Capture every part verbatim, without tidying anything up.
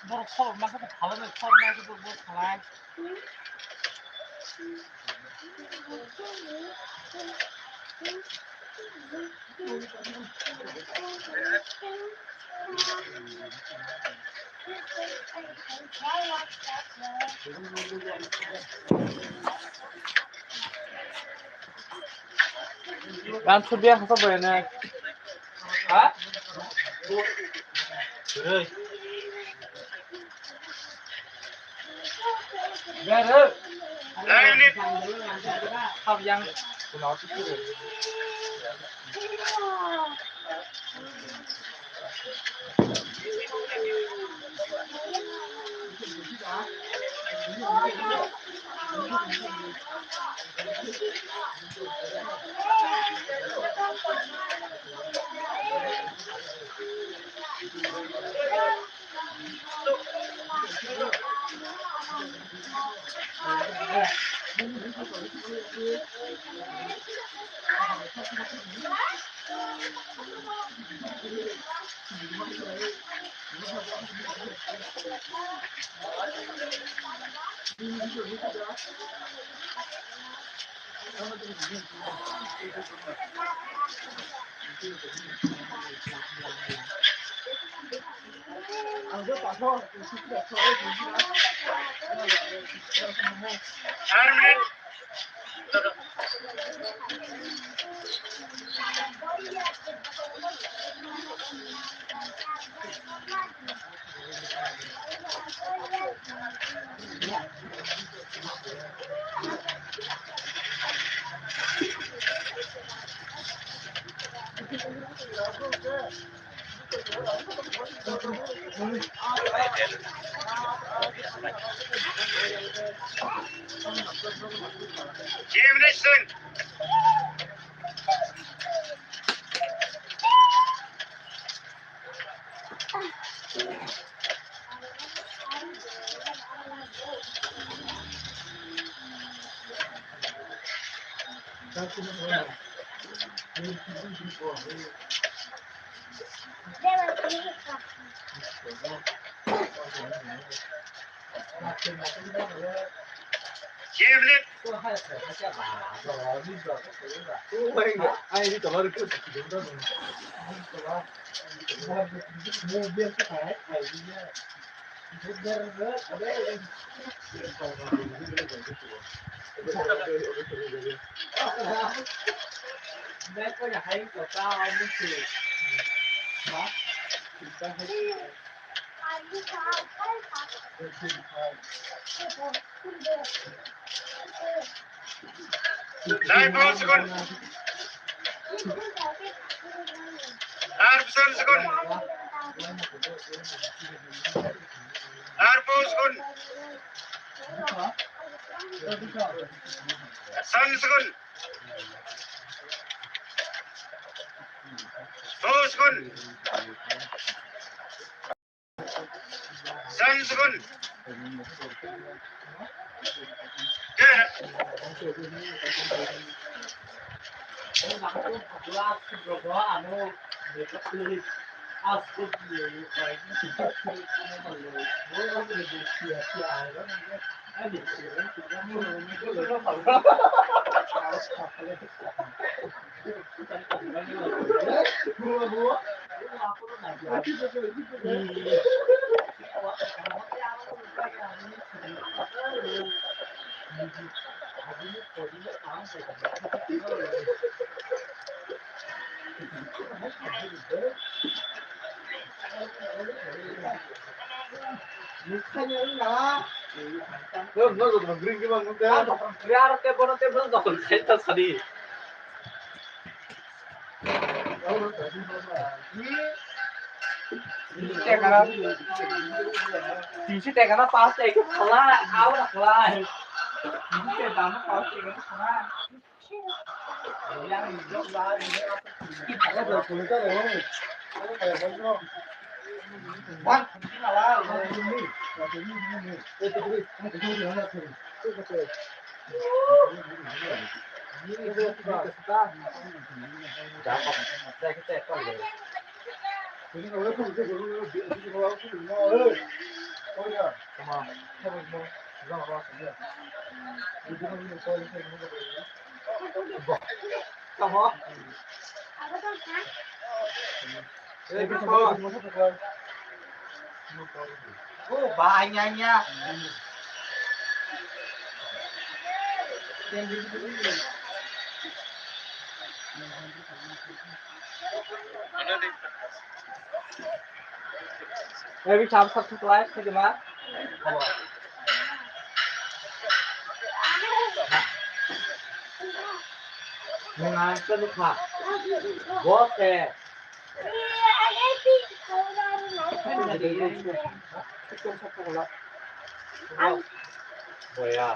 Borok khorokma khe to phalwi, khorokma khe to bo khalai. Gan sudia hasa bayane. Ha? Hey. Hey. Hey. Nine, four second. Arpson second. Arpson second. San second. Four second. San second. Tinsi teka na pas teka khala, awa khala. Tinsi teka na pas teka khala. Oh, bahaya nya. Maybe some subscribe to the ma. Nang ang sa lukha. Boss eh. Boya.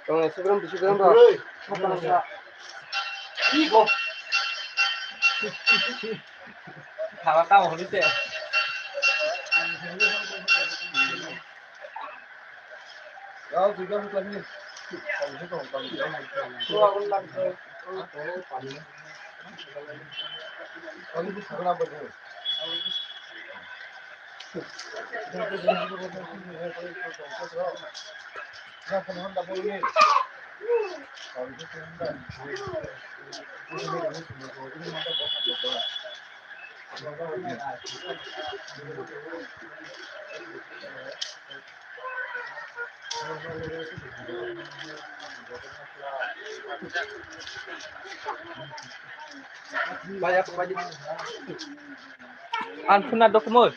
Tong ekso gram, duiso gram rok. Iko. Khala tamo hwnwi se. Ang phuna dokumul.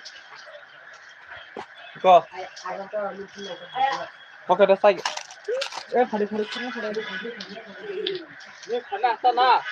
Ko. Oke, dah, sai. Eh, phari, phari, phari, phari. Ini khana, khana.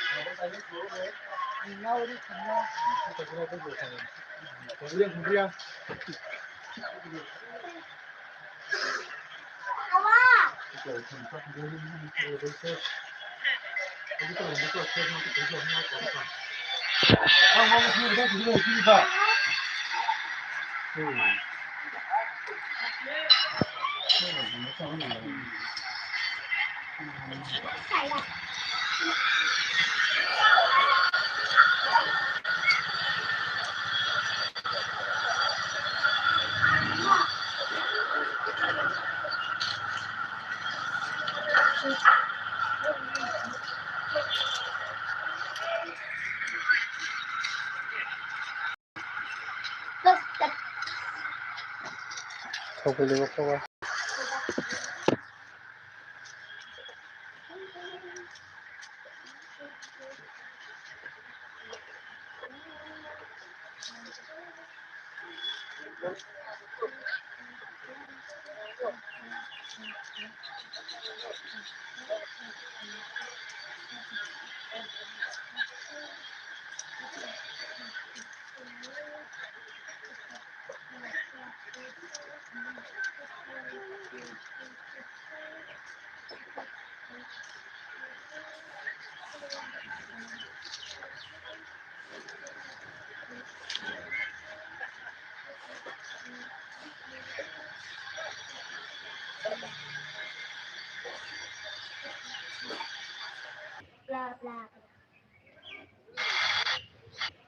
Bla, bla, bla.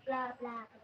Bla, bla, bla.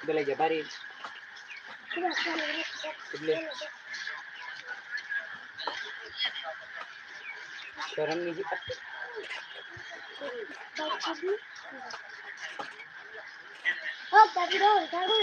Belai jabari. Seorang ni. Oh, tapi dong, tahu.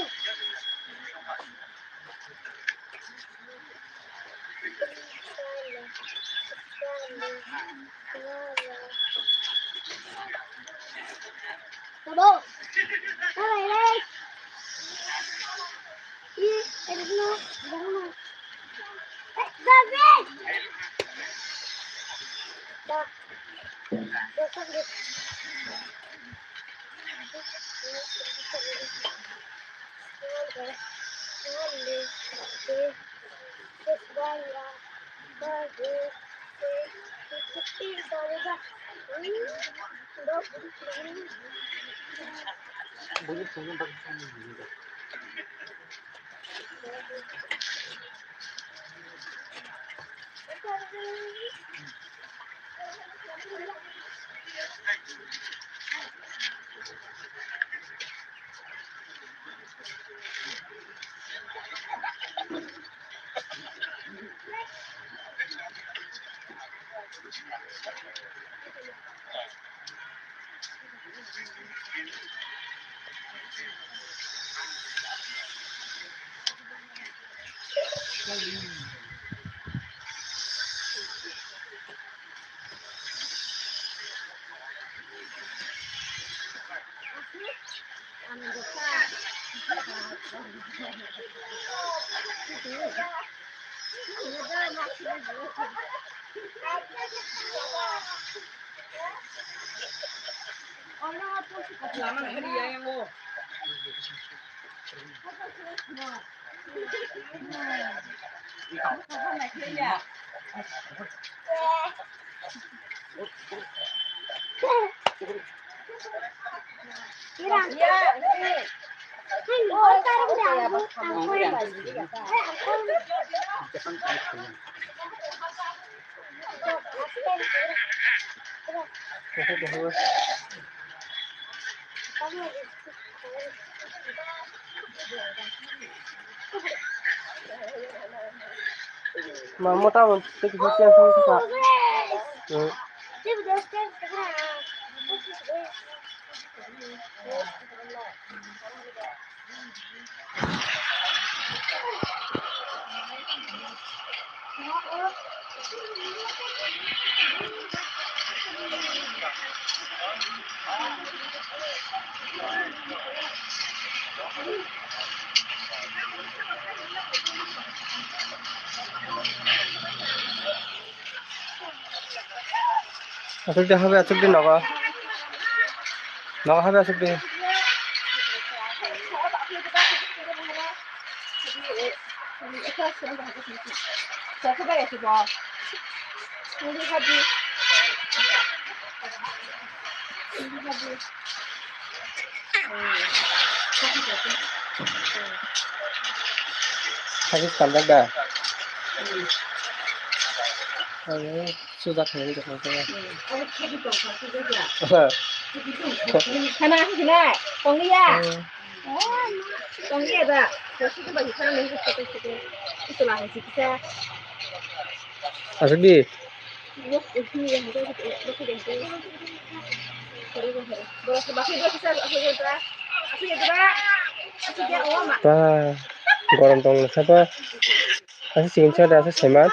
Ma mota mo te kisa chen song kisa. Hmm. Aswk de habe, aswk de nogo. Nogo habe aswk de. Sakhe swkang jak da? Ang sujak hinwi tongkha. Khana hinai, tongliya. Tongliya da. Aswk di. Ta gorom tong sapa. Asa chikon sa da asa sema.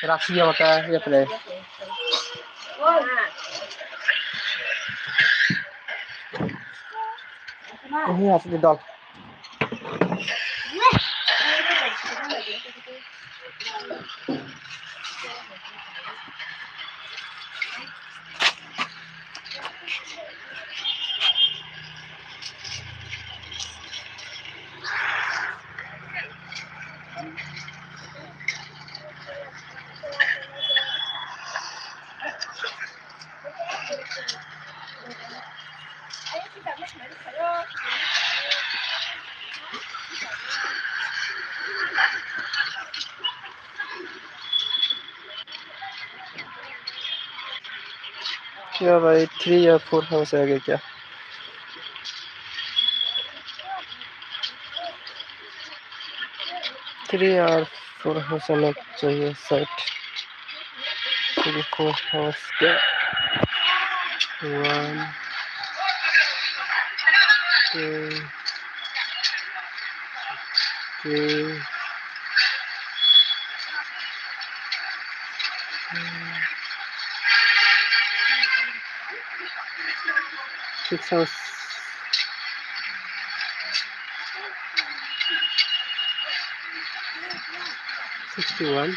Raksi ya mata ya pele. Ini asli dol. क्या भाई, थ्री या four house आएगा क्या? थ्री और four house आना चाहिए set. Three four house क्या? One, two, three. Six hours. Sixty-one.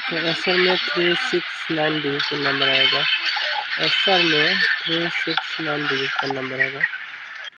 तो एसआर में थ्री सिक्स नाइन डिजिट का नंबर आएगा। एसआर में थ्री सिक्स नाइन डिजिट का नंबर आएगा।